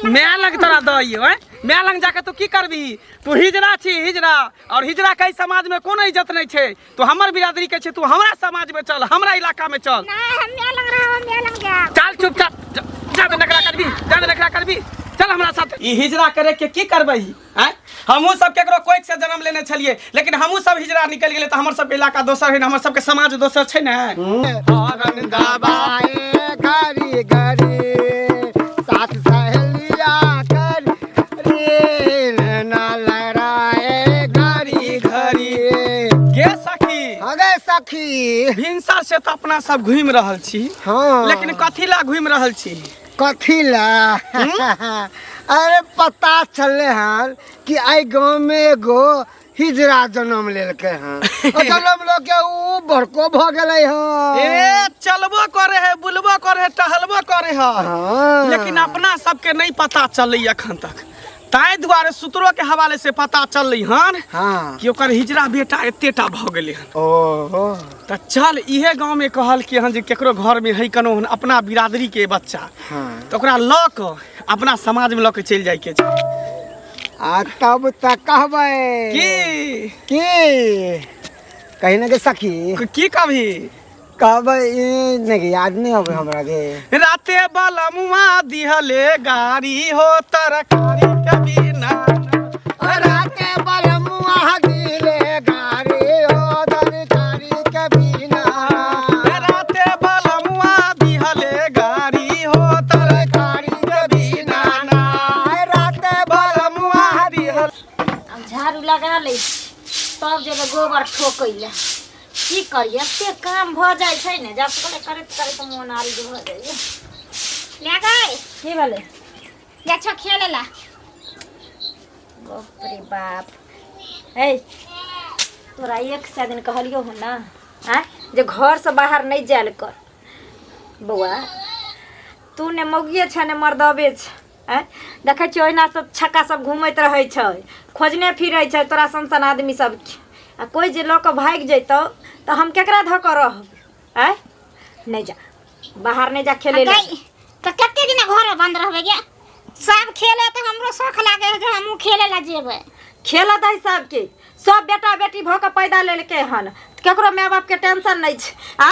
लग माय लग तोरा दइयो हैं माय लग जाके तू की करबी तू हिजड़ा छी हिजड़ा और हिजड़ा के समाज में कोनो इज्जत नहीं छै तू हमर बिरादरी के छै तू हमरा समाज में चल हमरा इलाका में चल नहीं हम माय लग रहा हम माय लग जाएब चल चुपचाप जा दे नखरा करबी जा दे नखरा करबी चल हमरा साथ ई हिजड़ा करे के की करबै हैं हमहूँ सब केकरो कोइक से जन्म लेने छलिए लेकिन हमहूँ सब हिजड़ा निकल गेलै तऽ हमर सबके इलाका दोसर है ने हमर सबके समाज दोसर छै ने हरन दबाए घड़ी घड़ी साथ सहेलिया कर रे ना लड़ाए घड़ी घड़ी के सखी अगे सखी भिनसर से तऽ अपना सब घुमि रहल छी हाँ लेकिन कथी ला घुमि रहल छी कथी ला अरे पता चलले हन कि एहि गाँव में एगो हिजड़ा जन्म लेलकै हन ओ जन्म लऽ के उ बड़को भऽ गेलै हन ए चलबो करे है बुलबो करे है टहलबो करे है हाँ। लेकिन अपना सबके नहीं पता चललै अखन तक ताहि दुआरे सूत्रो के हवाले से पता चललै हन हाँ कि ओकर हिजड़ा बेटा एतेटा भऽ गेलै हन ओहो तऽ चल इहे गाँव में कहल कि हन जे केकरो घर में है कोनो हन अपना बिरादरी के बच्चा हाँ तऽ ओकरा लऽ कऽ अपना समाज में लऽ के चलि जाइके छै आ तब तऽ कहबै की की कही ने के सखी की कभी कहबै ई नहि याद नहि अबै हमरा के राते बलमुआ दिहले गाड़ी हो तरकारी के बिना राते बलमुआ दिले गाड़ी हो तरकारी के बिना राते बलमुआ दिहले गाड़ी हो तरकारी के बिना राते बलमुआ दिहले अब झाड़ू लगा लै छी तब जेबै गोबर ठोकै लए की करियै एते काम भऽ जाइ छै ने जब करे करैत करैत मोन आरिज भऽ जाइए ले गई की भेलै जा छो खेले ला बाप रे बाप हे तोरा एक सए दिन कहलियौ हन ना आँय जे घरसँ बाहर नहि जायल कर बौआ तू ने मौगिए छै ने मर्दबे छै आँय देखै छियै ओहिना सब छक्का सब घूमैत रहै छै खोजने फिरै छै तोरा सन सन आदमी सबके आ कोइ जे लऽ कऽ भागि जैतौ तऽ हम केकरा धऽ कऽ रहब आँय नहि जा बाहर नहि जा खेलै लए गई तऽ कते दिन घर में बंद रहबै गे सब खेले तऽ हमरो शौख लागे है जे हमहूँ खेले ला जेबै खेलऽ दही सबके सब बेटा बेटी भऽ कऽ पैदा लेलकै हन ककरो माय बापके टेंशन नहि छै आ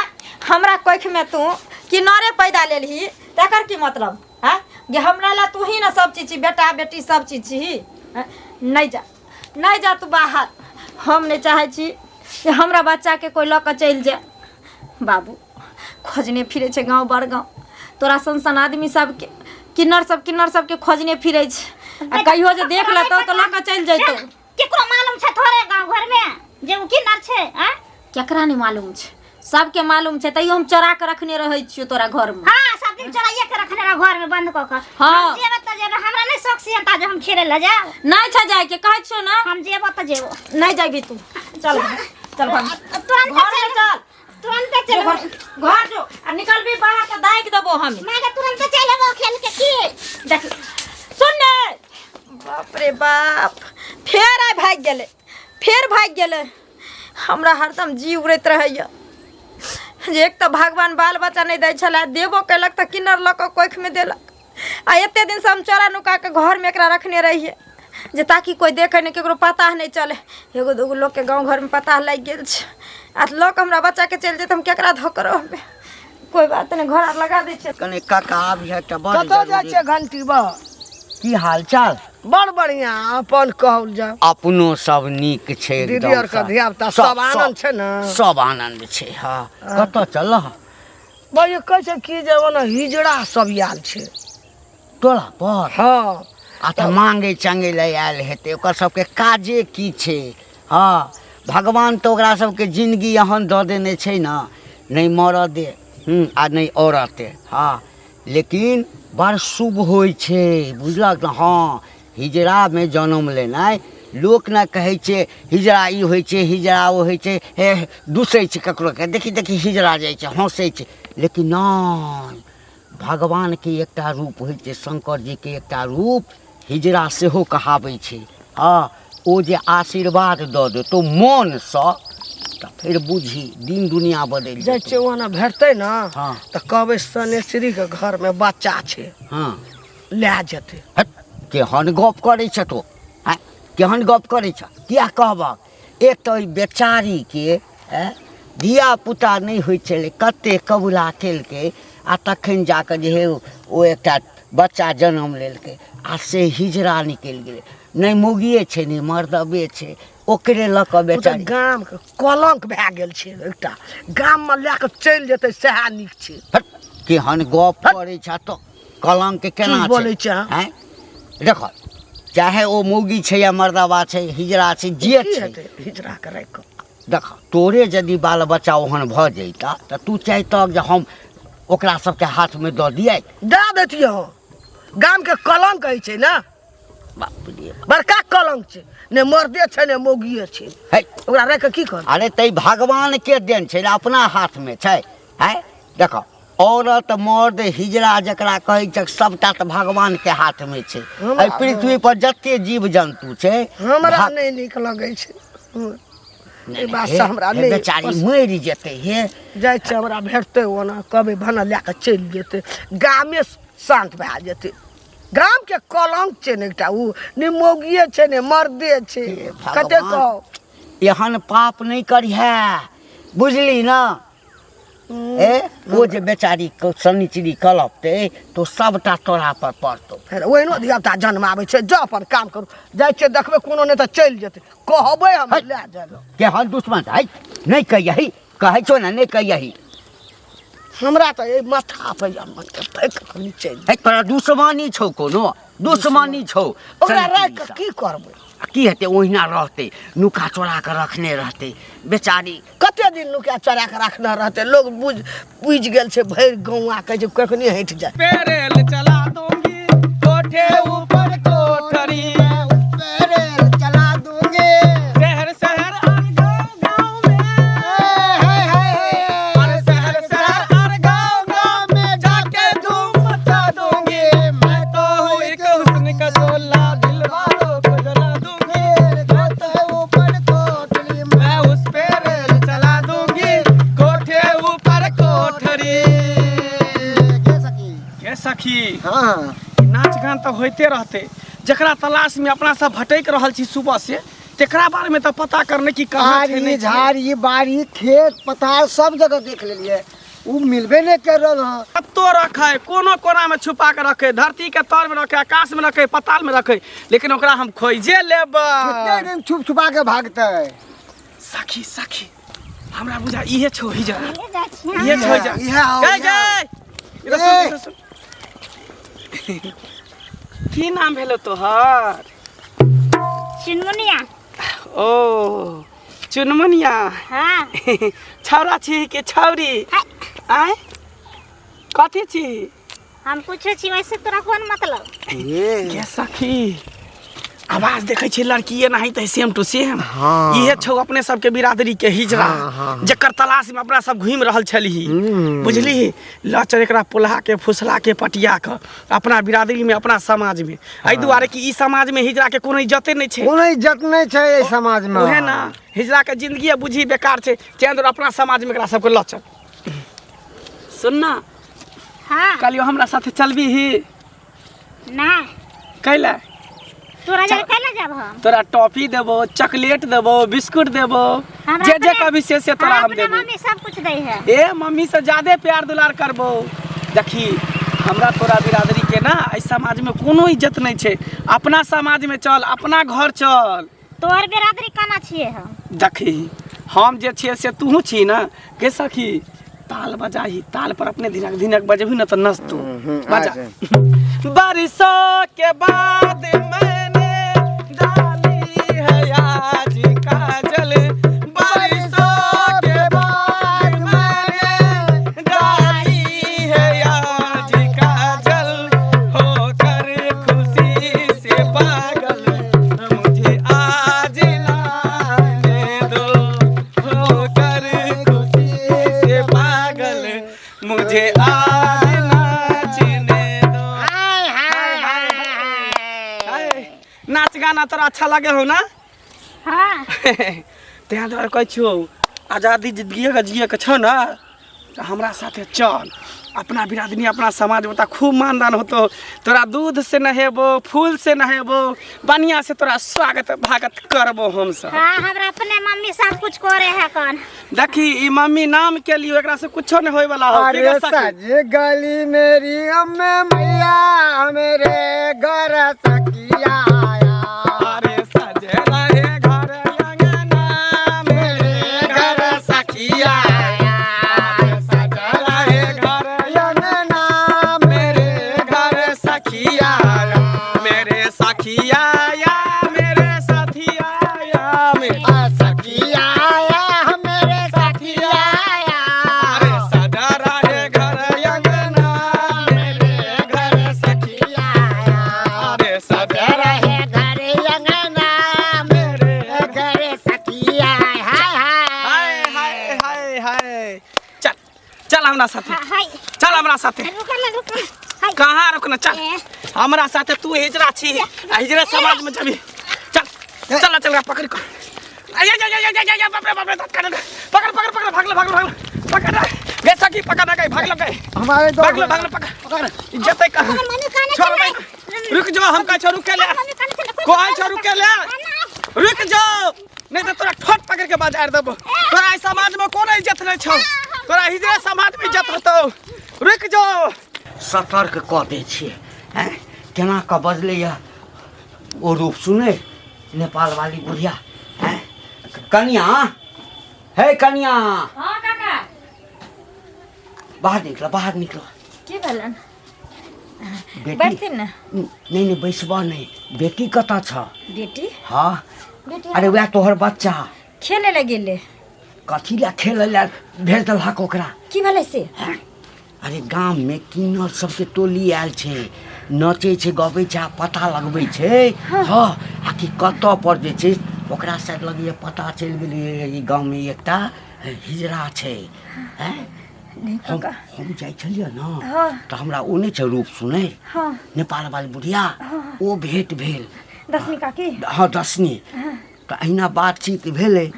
हमरा कोखिमे तू किनारे पैदा लेलही तकर की मतलब आँय जे हमरा लए तू ही ने सब चीज छी बेटा बेटी सब चीज छी आँय? नहि जा नहि जा तू बाहर हम नहि चाहै छी जे हमरा बच्चाके कोइ लऽ कऽ चलि जाय बाबू खोजने फिरै छै गाँव बड़ गाँव तोरा सन सन आदमी सबके किन्नर सब किन्नर सबके खोजने फिरै छै आ कहियो जे देख लेतौ तऽ लऽ कऽ चलि जैतौ केकरो मालूम छै थोड़े गाँव घर में जे उ किन्नर छै आँय केकरा नहि मालूम छै सबके मालूम छै तैयो हम चोरा के रखने रहै छियौ तोरा घरमे हाँ सब दिन चोराइए के रखने रह घर में बंद कऽ कऽ हाँ। हम जेबै तऽ जेबै हमरा नहि शौक सियनता जे हम खेले लए जायब नहि छै जायके कहै छियौ ने हम जेबो तऽ जेबो नहि जाबी तू चल चल भाग तुरंत घरमे चल चल तुरंत चल घर घर जो आ निकलबी बाहर तऽ दागि देबो हम माँ के तुरंत चल एबो खेल के की देख सुन ने बाप रे बाप फेर आइ भागि गेलै फेर भागि गेलै हमरा हरदम जी उड़ैत रहैए जे एक तऽ भगवान बाल बच्चा नहि दै छलै देबो केलक तऽ किन्नर लऽ कऽ कोखिमे देलक आ एते दिनसँ हम चोरा नुका कऽ घरमे एकरा रखने रहियै जे ताकि कोइ देखै नहि ककरो पता नहि चलै एगो दूगो लोकके गाँव घरमे पता लागि गेल छै आ लऽ कऽ हमरा बच्चाके चलि जेतै हम केकरा धऽ कऽ रहबै कोइ बात नहि घर आर लगा दै छियै कने काका आबि एकटा बड़ कतऽ जाइ जरूरी छियै घंटी बा की हाल चाल बड़ बढ़िया अपन कहल जाओ अपनो सब नीक छै दीदी एकदम आरके सँ। धियापुता सब आनन्द छै ने? सब आनन्द छै हँ कतऽ चल भाई कहै छै की जे ओना हिजड़ा सब आयल छै टोला पर हँ आ तऽ मांगे चांगे लए आयल हेतै ओकर सबके काजे की छै हँ भगवान तऽ ओकरा सबके जिनगी एहन दऽ देने छै ने नहि मरऽ दे आ नहि औरते हँ लेकिन बड़ शुभ होइ छै बुझलक ने हँ हिजड़ामे जनम लेनाइ लोक ने कहै छै हिजड़ा ई होइ छै हिजड़ा ओ होइ छै हे दुसै छै ककरोके देखी देखी हिजड़ा जाइ छै हँसै छै लेकिन नहि भगवानके एकटा रूप होइ छै शङ्कर जीके एकटा रूप हिजड़ा सेहो कहाबै छै हँ ओ जे आशीर्वाद दऽ देतौ मोनसँ तऽ फेर बुझही दिन दुनिया बदलि जाइ जेतौ छियै ओना भेटतै ने हँ। तऽ कहबै सनेश्वरीके घरमे बच्चा छै हँ लए जेतै। हट, केहन गप करै छ तो आँय, केहन गप करै छ? किया कहबक? एक तऽ ओहि बेचारीके आँय धिया पुता नहि होइ छलै, कते कबुला केलकै आ तखन जाकऽ जे हे ओ एकटा बच्चा जनम लेलकै आ से हिजरा निकलि गेलै। नहि मौगिए छै नहि मर्दबे छै, ओकरे लऽ कऽ ओ तऽ बेचारी गामके कलंक भए गेल छै एकटा, गाममे लए कऽ चलि जेतै सएह नीक छै। हट, केहन गप करै छ तो, कलंक केना की बोलै छै अहाँ? आँय, देख, चाहे ओ मौगी छै या मर्दबा छै, हिजरा छै, जे की छै, हेतै हिजरा के राखि कऽ? देख, तोरे यदि बाल बच्चा ओहन भऽ जैता तऽ तू चाहितक जे हम ओकरा सबके हाथमे दऽ दियै? दए दैतियै हम। गामके कलंक होइ छै ने, बाप रे बाप। बड़का कलंक छै, ने मर्दे छै ने मौगिए छै, है ओकरा राखि कऽ की करबै? अरे तै भगवान के देन छै ने, अपना हाथमे छै। है देख, औरत मर्द हिजरा जकरा कहै छै सबटा तऽ भगवान के हाथमे छै। एहि पृथ्वी पर जते जीव जन्तु छै, हमरा नहि नीक लगै छै नहि, ई बात हे, से हमरा हे नहि बेचारी मरि जेतै। हे जाइ छै, हमरा भेटतै ओना कहबै भने लए कऽ चलि जेतै, गामे शान्त भए जेतै। गामके कलंक छै ने एकटा, ओ ने मौगिए छै ने मर्दे छै। हे कते भगवान। कहू, एहन पाप नहि करिहे, बुझली ने? ए ओ जे बेचारी शनिचरी कलपतै तो सबटा तोरा पर पड़तौ। फेर ओहिनो धियापुता जन्माबै छै। जाउ अपन काम करू, जाइ छियै देखबै, कोनो नहि तऽ चलि जेतै, कहबै हम है। लए जाय लए। केहन दुश्मन है, नहि कहियही, कहै छौ ने नहि कहियही। हमरा तऽ एहि माथा पर या मन के फेक कऽ चलि। है, तोरा दुश्मनी छौ, कोनो दुश्मनी छौ ओकरा शनिचरी राखि कऽ सँ। की करबै? आ की हेतै, ओहिना रहतै, नुका चोरा कऽ रखने रहतै बेचारी। कते दिन नुका चोरा कऽ रखने रहतै? लोग बुझ बुझि गेल छै, भरि गौआ कहै छै कखनी हटि जाय। पे रेल चला दूंगी, कोठे ऊपर कोठरी, रेल चला दूंगी, शहर शहर और गांव गांव में, और शहर शहर और गांव गांव में जाके धूम मचा दूंगी। मैं तो हूँ एक हुस्न का शोला, दिल वालों को जला दूंगी। ऊपर कोठली, मैं उस पे रेल चला दूंगी, कोठे ऊपर कोठरी। के सखी? के सखी? हाँ। नाच गान तऽ होइते रहतै, जकरा तलाश में अपना सब भटकि रहल छी सुबह से, तेकरा बारे में तऽ पता करने की कहाँ छै आरी नहि छै। झाड़ी बाड़ी खेत पथार सब जगह देख लेलियै, उ मिलबे नहि कर रहल हँ। कत्तो रखै, कोनो कोना में छुपा के रखै, धरती के तर में रखै, आकाश में रखै, पताल में रखै, लेकिन ओकरा हम खोजे लेबै। कते दिन छुप छुपा के भागतै? सखी, सखी, हमरा बुझा इहे छौ हिजरा, इहे छौ हिजरा। इहे हौ, गै इहे। गै, इधर सुन, ए। इधर सुन। की नाम भेलो तोहर? चुनमुनिया। ओ चुनमुनिया? हाँ। छौड़ा छी कि छौरी? है। आँय, कथी छी? हम पूछे छी, वैसे तोरा कोन मतलब? गे सखी, आवाज देखै छी लड़की एनाही तऽ सेम टू सेम। हाँ। इहे छौ अपने सबके बिरादरी के हिजड़ा, हाँ, हाँ। जकर तलाश में अपना सब घूमि रहल छलही, बुझली? लऽ चल एकरा पोल्हा के, फुसला के, पटिया के अपना बिरादरी में, अपना समाज में। एहि दुआरे कि ई समाज में हिजड़ा के कोनो इज्जते नहि छै। कोनो इज्जत नहि छै एहि समाज मे। उहे ना, हिजड़ा के जिंदगी बुझी बेकार छै। तें दुआरे अपना समाज में एकरा सबके लऽ चल। सुन ना। हाँ। कहलियौ हमरा साथे चलबी ही? ना। कैला? तोरा जरे कैला जाब हम? तोरा टॉफी देबो, चॉकलेट देबो, बिस्कुट देबो, हमरा जे जे अपने- कभी से से तोरा हमरा हम अपना देबो। मम्मी सब कुछ दै है। ए मम्मी से ज्यादे प्यार दुलार करबो। देखी, हमरा तोरा बिरादरी के ना एहि समाज में कोनो इज्जत नहीं छै। अपना समाज में चल, अपना घर चल। तोहर बिरादरी केना छियै हम? देखी, हम जे छियै से तूहू छी ना। के सखी, ताल बजाही, ताल पर अपने धिनक धिनक बजेबही ना तऽ नचतू। बजा। बारिशों के बाद मैंने डाली है आज काजल, बारिशों के बाद मैंने डाली है आज काजल, होकर खुशी से पागल मुझे आज लाने दो, होकर खुशी से पागल मुझे आज नाचने दो। हाय हाय हाय। हाय, नाच गाना तोरा अच्छा लगे हो ना? हाँ। तें दुआरे कहै छियौ, आजादी जिंदगी के जिए के छौ ना, तऽ हमरा साथे चल। अपना बिरादरी अपना समाज में खूब मानदान होतो। तोरा दूध से नहेबो, फूल से नहेबो, बढ़िया से तोरा स्वागत भागत करबो हम सब। हाँ, हमरा अपने मम्मी सब कुछ करे है कौन। देखी ई मम्मी नाम के लिए एकरा से कुछो नहीं होए वाला हो। अरे सज गली मेरी अम्मे मैया मेरे घर सखिया आया। अरे सज रहे घर अंगना मेरे घर सखिया आया। सज रहे घर अंगना मेरे घर सखिया आया। मेरे सखिया आया, मेरे साथिया आया, मेरे सखिया आया, मेरे साथिया आया। अरे सजा रहे घर अंगना मेरे घर सखिया आया। अरे सजा रहे घर अंगना मेरे घर सखिया। हाय हाय हाय हाय हाय हाय। चल चल हमरा साथे, हाय चल हमरा साथे। रुक ना, रुक ना। हाय कहाँ रुकना, चल ए। हमरा साथे। तू हिजरा छी आ हिजरा समाज में जबी। चल चल चल, पकड़ कर। आय आय आय आय आय, बाप रे बाप रे, दांत काट। पकड़ पकड़ पकड़, भागलो भागलो भागलो, पकड़ गे सखी, पकड़ ना गई, भागलो गई, हमारे दो भागलो भागलो, पकड़ इज्जत है कहाँ। मम्मी काने छोड़ भाई, रुक जाओ, हम कहे छो रुक के ले, कोई छो रुक के ले, रुक जाओ, नहीं तो तोरा ठोट पकड़ के बाजार देबो। तोरा एहि समाज में कोनो इज्जत नहीं छौ, तोरा हिजरा समाज में इज्जत होतो। रुक जाओ। सतर्क कऽ दै छियै। आँय, केना कऽ बजलैए ओ रूप सुनै नेपाल वाली बुढ़िया। आँय कनिया, हे कनिया, हाँ काका, बाहर निकलो, बाहर निकलो। की भेलन? बेटी बैठथिन ने? नहीं नहीं, बैसबह नहीं। बेटी कतऽ छ? बेटी? हाँ। बेटी अरे वएह तोहर बच्चा खेले लए गेलै। कथी लए खेलै लए भेज देलहक ओकरा? की भेलै से? अरे गाम में किन्नर सबके टोली आयल छै, नचै छै, गबै छै, आ पता लगबै छै। हँ, आ कि कतऽ पर जे छै ओकरा शायद लगैए पता चलि गेलै ई गाममे एकटा हिजरा छै। आँय, नहीं हम काका। हम जाइ छलियै ने हाँ। तऽ हमरा ओ नहि छै रूप सुनै हाँ। नेपाल वाली बुढ़िया, ओ भेंट भेल। दसनी काकी? हाँ दसनी। तऽ अहिना बातचीत भेलै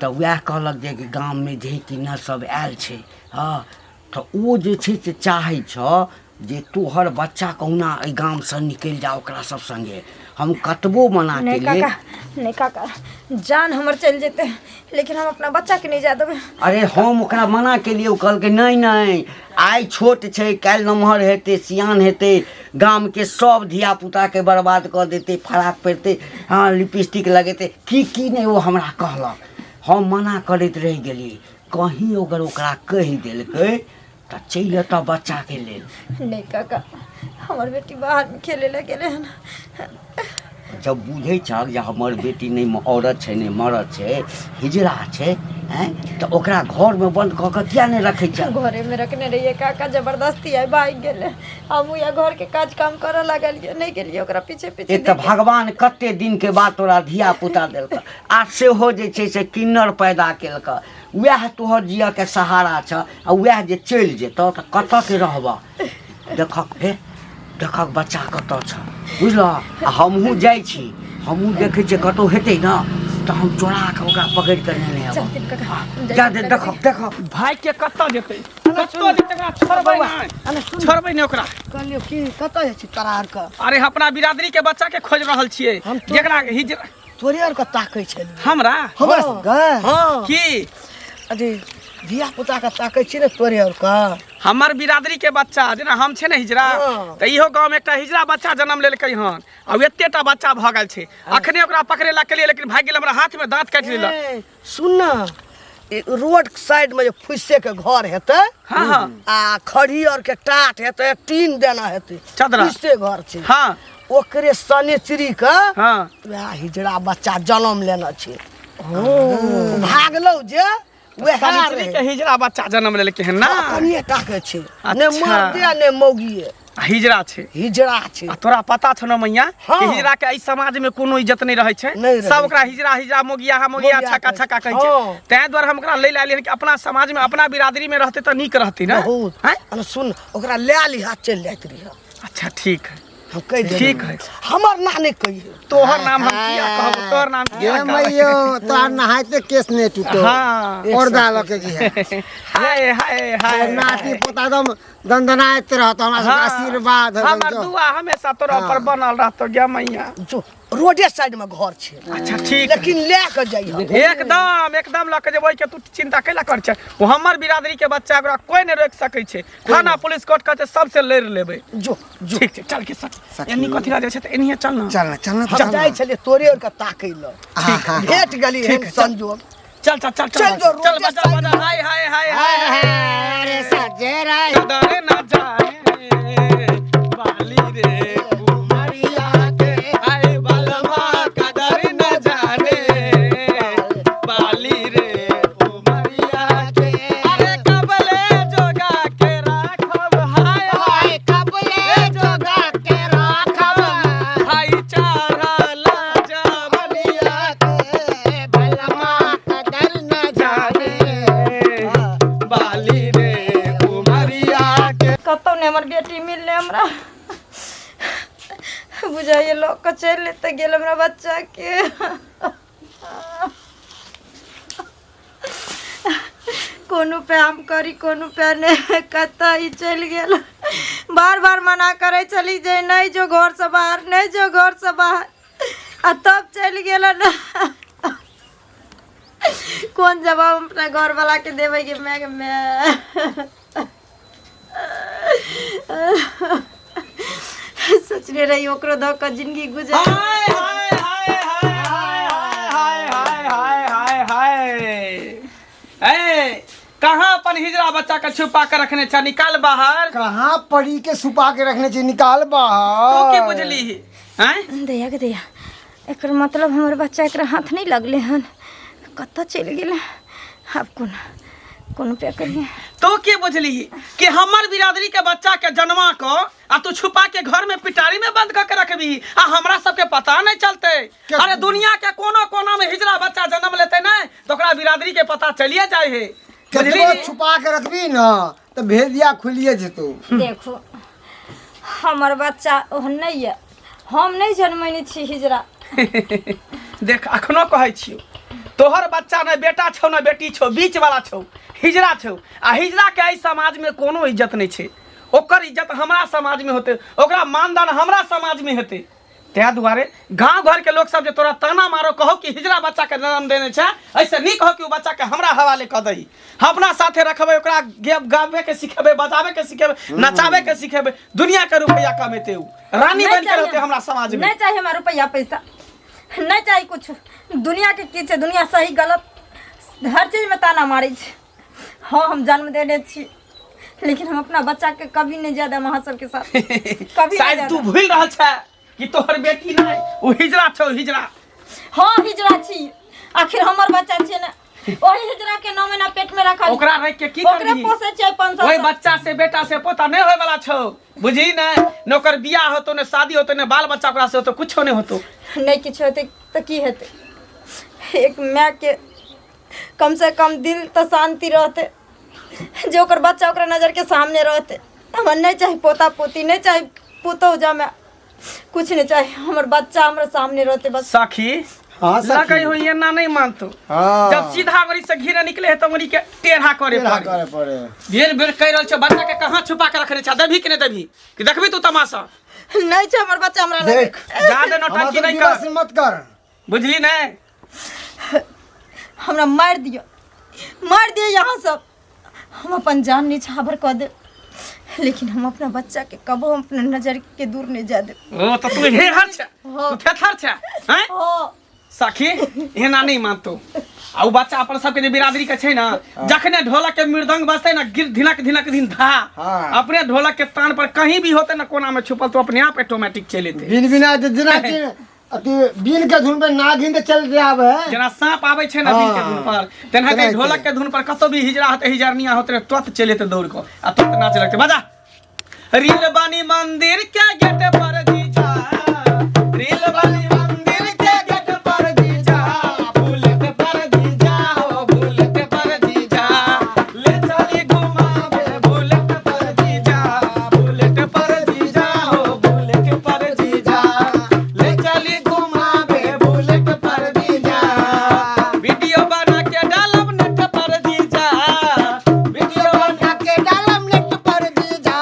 तऽ वएह कहलक जे कि गाममे जे किन्नर सब आयल छै। हँ, तऽ ओ जे छै से चाहै छऽ जे तोहर बच्चा कहुना एहि गामसँ निकलि जाओ ओकरा सब संगे। हम कतबो मना नहीं केलियै। काका, नहीं काका, जान हमर चलि जेतै लेकिन हम अपना बच्चा के नहीं जा देबै। अरे हम ओकरा मना केलियै, ओ कहलकै नहीं नहीं, आइ छोट छै, काल्हि नमहर हेतै, सियान हेतै, गामके सब धियापुताके बर्बाद कऽ देतै, फराक पहिरतै, हँ लिपस्टिक लगेतै, की की नहि ओ हमरा कहलक। हम मना करैत रहि गेलियै। कहीं अगर ओकरा कहि देलकै तऽ चलि एतऽ बच्चाके लेल। नहीं काका, हमर बेटी बाहर में खेले लए गेलै हन। जब बुझै छहक जे हमर बेटी नहि औरत छै नहि मरद छै, हिजरा छै, आँय, तऽ ओकरा घरमे बन्द कऽ कऽ किया नहि रखै छै? घरे में रखने रहिए काका, जबरदस्ती आइ भागि गेलै। हमहूँ या घर के काज काम करऽ लगलियै, नहीं गेलियै ओकरा पीछे पीछे। एक तऽ भगवान कते दिन के बाद तोरा धिया पुता देलक आ सेहो जे छै से किन्नर पैदा केलक। वएह तोहर जियके सहारा छ आ वएह जे चलि जेतौ तऽ कतऽ के रहबह? देखक हे, देखक बच्चा कतऽ छ, बुझलह? आ हमहूँ जाइ छी, हमहूँ देखै छियै कतहु हेतै ने तऽ हम चोरा कऽ ओकरा पकड़ि कऽ नेने आयब। चलथिन काका, जा दे, देखक देखक भाई के कतऽ जेतै, कतऽ जेतै ओकरा छोड़बै नहि, छोड़बै नहि ओकरा। कहलियौ कि कतऽ जाइ छी तोरा आरके? अरे अपना बिरादरी के बच्चा के खोज रहल छियै हम तो- जेकरा हिजरा। तोरे आरके ताकै छलियै। हमरा? हमरा सबके? हाँ। की? अरे धिया पुता के ताकै छी ने तोरे आरके। हमर बिरादरी के बच्चा जेना हम छै ने हिजरा, हाँ। तऽ इहो गाँव में एकटा हिजरा बच्चा जन्म लेलकै हन आ एतेटा बच्चा भऽ गेल छै। अखने ओकरा पकड़े ला केलियै लेकिन भागि गेल, हमरा हाथ में दांत काटि लेलक। ए, सुन ना, ई रोड साइड में जे फुस्से के घर हेतै, हाँ, हाँ। आ खड़ी और के टाट हेतै, टीन देना हेतै, चदरा। फुस्से घर छै। हाँ। ओकरे सनेचरी के हाँ। वएह हिजड़ा बच्चा जन्म लेने छै। भागलौ जे वएह सनेचरी के हिजड़ा बच्चा जन्म लेलकै हन ना? कनिए टा के छै, ने अच्छा। मर्दे ने मौगिए, आ हिजड़ा छै। हिजड़ा छै। आ तोरा पता छौ ने मैया हाँ। कि हिजड़ा के एहि समाज में कोनो इज्जत नहीं रहै छै, नहीं रहै सब ओकरा हिजड़ा हिजड़ा मोगिया हा मोगिया मोगिया छक्का कहै छक्का छै। कहै छै। हाँ। ताहि दुआरे हम ओकरा लै लए एलियै कि अपना समाज में अपना बिरादरी में रहतै तऽ नीक रहतै ने। बहुत। आँय? अरे सुन, ओकरा लए लिहा, चलि जाइत रहिह। अच्छा ठीक है, हम कहि देबै। ठीक है। हमर नाम नहीं कहिए। तोहर नाम हम किया कहब, तोहर नाम किया गे कहब? मैयो, तोहर नहाइते केस नहीं टूटो। हाँ। और दाल के जी है। हाय हाय हाय। नाती पोता एकदम दंदनाइत रहत हमरा सबके आशीर्वाद हो हमर दुआ हमेशा तोरा पर बनल रहतो गे मैया। जो रोडे साइड में घर छै। अच्छा ठीक। लेकिन लए के जइह। एकदम एकदम लऽ के जेबै के तू चिंता कैला कर छै। ओ हमर बिरादरी के बच्चा ओकरा कोई नहीं रोक सकै छै। थाना पुलिस कोर्ट कहै छै सबसे लड़ि लेबै। जो जो ठीक छै चल के सखी। एनी कथी ला जाइ छै तऽ एनिहे चल ना। चल ना चल ना हम चल जाइ छलियै तोरे आर के ताकै लए। भेट गेली एहन संजोग। चल चल चल चल जो चल रोडे बजा साइड बजा हाय हाय हाय हाय अरे सजे राय डरे ना जाने बाली रे कुमारिया के हाय बालमा कदर न जाने बाली रे कुमारिया के अरे कबले जोगा के राखब हाय हाय कबले जोगा के राखब हाय चारा जवनिया के भलमा कदर न जाने बाली रे कुमारिया के। कतौ नहि हमर बेटी मिललै हमरा, बुझाइए लऽ कऽ चलि लेते गेल हमरा बच्चाके। कोन उपाय हम करी कोन उपाय नहि, कतऽ ई चलि गेल। बार बार मना करै छली जे नहि जो घरसँ बाहर, नहि जो घरसँ बाहर, आ तब चलि गेल। कोन जवाब हम अपना घरवलाके देबै गे माय गे माय। सोचने रही ओकरो दऽ कऽ जिंदगी गुजर। हाय हाय हाय हाय हाय हाय हाय हाय हाय हाय। ए कहाँ अपन हिजरा बच्चा के छुपा के रखने छ? निकाल बाहर। कहाँ पड़ी के छुपा के रखने छी? निकाल बाहर। तू की बुझली हैं? दैया के दैया, एकर मतलब हमर बच्चा एकरा हाथ नहीं लगले हन, कतऽ चलि गेलै। आब कोन कोन उपाय करिए? तू की बुझली कि हमर बिरादरी के बच्चा के जन्मा को आ तू छुपा के घर में पिटारी में बंद करके रखबी आ हमरा सबके पता नहीं चलते? अरे दुनिया के कोनो कोना में हिजरा बच्चा जन्म लेते नहीं तो ओकरा बिरादरी के पता चलिए जाए है। कतबो छुपा के रखबी ना तो भेदिया खुलिए जेतो। देखो हमर बच्चा ओहन नहीं है, हम नहीं जन्मैने छी हिजरा। देख अखनो कहै छियौ तोहर बच्चा ने बेटा छौ ने बेटी छौ, बीच वाला छौ, हिजरा छौ। आ हिजरा के एहि समाज में कोनो इज्जत नहीं छै। ओकर इज्जत हमरा समाज में होते, ओकरा मानदान हमरा समाज में हेतै। ताहि दुआरे गाँव घर के लोग सब जे तोरा ताना मारो कहो कि हिजरा बच्चा के जन्म देने छै, ऐसे नीक हो कि ओ बच्चा के हमरा हवाले कऽ दही, हम अपना साथे रखबै, ओकरा गाबे के सिखेबै, बजाबे के सिखेबै, नचाबे के सिखेबै, दुनिया के रुपैआ कमेतै, उ रानी नहीं बन के चाहिए। रहतै हमरा समाज में। नहीं चाहिए हमरा रुपैआ पैसा, नहीं चाहिए कुछ। दुनिया के की छै, दुनिया सही गलत हर चीज में ताना मारै छै। हाँ हम जन्म देने छी, लेकिन हम अपना बच्चा के कभी नहीं जाय देब अहाँ सबके साथ, कभी नहीं शायद जाय तू देब। भूल रहल छै कि तोहर बेटी नहीं, ओ हिजरा छौ, हिजरा। हाँ हिजरा छी, आखिर हमर बच्चा छै ने, ओही हिजरा के 9 महीना पेट में रखल, ओकरा रख के की ओकरे करबही? पोसै छियै 5 ओहि साल। बच्चा से बेटा से पोता नहीं होय वाला छौ, बुझही ने? ने ओकर बियाह होतो, ने शादी होतो, ने बाल बच्चा ओकरा से होतो, कुछो नहीं होतो। नहीं किछु हेतै तऽ की हेतै? एक माय के कम से कम दिल तऽ शांति रहतै जे ओकर बच्चा ओकरा नजर के सामने रहतै। हमरा नहीं चाही पोता पोती, नहीं चाही पुतोहु जमाए, कुछ नहीं चाही, हमर बच्चा हमरा सामने रहतै बस। सखी हाँ सखी। लगै हो एना नहीं मानतो। हाँ। जब सीधा अंगुरी से घिरे निकले है तो अंगुरी के टेढ़ा करे टेढ़ा पड़े। करे पड़े। बेर बेर कहि रहल छौ बच्चा के कहाँ छुपा के रखने छा, देबही कि नहीं देबही? कि देखबी तू तमाशा? नहीं छै हमर बच्चा हमरा लगे। देख जादे नौटंकी हमरा नहीं विवाह कर, से मत कर, बुझली नहीं? हमरा मारि दियौ, मारि दियौ यहाँ सब, हम अपन जान निछावर कऽ देब, लेकिन हम अपना बच्चा के कबो हम अपना नजर के दूर नहीं जा देब। ओ तो तू हेहर छे, तू थेथर छे हैं? हाँ। सखी एना नहीं मानतो। आ उ बच्चा अपन सबके जे बिरादरी के छै ना, जखने ढोलक के मृदंग बजतै ना, गिर धिनक धिनक धिन धा, हाँ। अपने ढोलक के तान पर कहीं भी होते ना कोना में छुपल तो अपने आप ऑटोमेटिक चलि एतै। बिन बिना जेना कि अथी बिन के धुन पे नागिन के चल जाब है, जेना सांप आबै छै ना बिन के धुन पर, तेनाहिते तेनाहिते। ढोलक के धुन पर कतौ भी हिजरा होतै, हिजरनिया होतै, तुरंत चलि एतै दौड़ कऽ आ तुरंत नाचे लगतै। बजा रील बनी मंदिर के गेट पर जीजा, रील बनी मंदिर के गेट पर जीजा, बुलेट पर जीजा हो, बुलेट पर जीजा, ले चली घुमावे बुलेट पर जीजा, बुलेट पर जीजा हो, बुलेट पर जीजा, ले चली घुमावे बुलेट पर जीजा, वीडियो बना के डालब नेट पर जीजा, वीडियो बना के डालम नेट पर जीजा,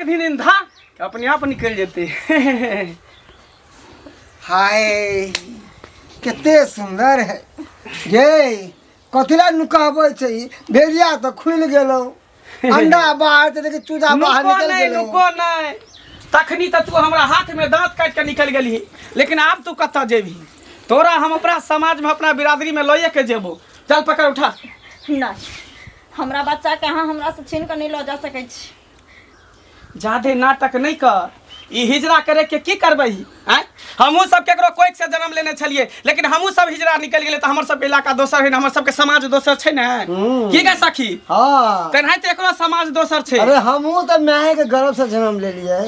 दिन धा कि अपने आप निकलि जेतै। हाय, कते सुंदर है गे। कथी ला नुकाबै छै ई? भेड़िया तऽ खुलि गेलौ, अंडा बाहर छै, देखी चूजा बाहर नुको निकल नहि गेलौ। नुको नहि, तखनी तऽ तू हमरा हाथमे दाँत काटि कऽ निकलि गेलही, लेकिन आब तू कतऽ जेबही? तोरा हम अपना समाजमे, अपना बिरादरीमे लइए के जेबो। चल, पकड़, उठा। नहि, हमरा बच्चाके अहाँ हमरासँ छीन कऽ नहि लऽ जा सकै छी। जादे नाटक नहि कर। ई हिजरा करे के की करबै? आँय, हमहूँ सब केकरो कोइख से जन्म लेने छलियै, लेकिन हमहूँ सब हिजरा निकलि गेलै तऽ हमर सबके इलाका दोसर है ने, हमर सबके समाज दोसर छै ने। की गे सखी? हाँ। तेनाहिते एकरो समाज दोसर छै। अरे, हमहूँ तऽ माय के गर्भ से जन्म लेलियै।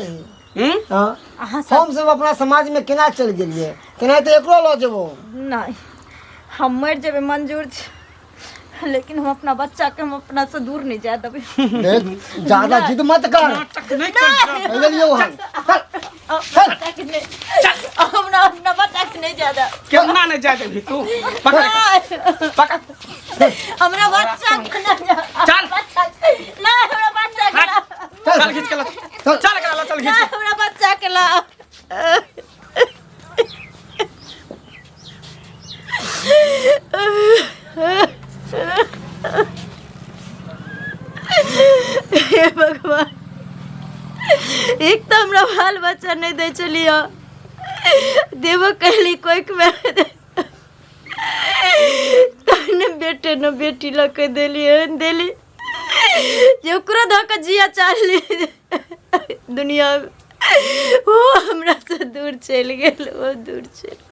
हम्म? हाँ। अहाँ सब हम सब अपना समाज में केना चलि गेलियै, तेनाहिते एकरो लऽ जेबो। नहि, हम मरि जेबै मंजूर छै, लेकिन हम अपना बच्चाके हम अपना से दूर नहीं जाए देबै। देख, ज्यादा जिद मत कर। नाटक नहि कर जा। लेलियौ हम। अपना बच्चाके नहि, हमरा अपना बच्चाके नहीं जाए देब। केना नहि जाय देबही तू? पकड़, पकड़। हमरा बच्चाके नहीं जाए। चल। नहीं, हमरा बच्चाके ला। चल, खींच के ला। चल, एकरा ला, चल, खींच। नहीं, हमरा बच्चाके ला। हे भगवान, एक तऽ हमरा बाल बच्चा नहि दै छलियै, देबो कहली कोइखमे तहन बेटे ने बेटी लऽ कऽ देली, एहन देली जे ओकरो धऽ कऽ जिया चाहली दुनिआमे, ओ हमरासँ दूर चलि गेल, ओ दूर चलि।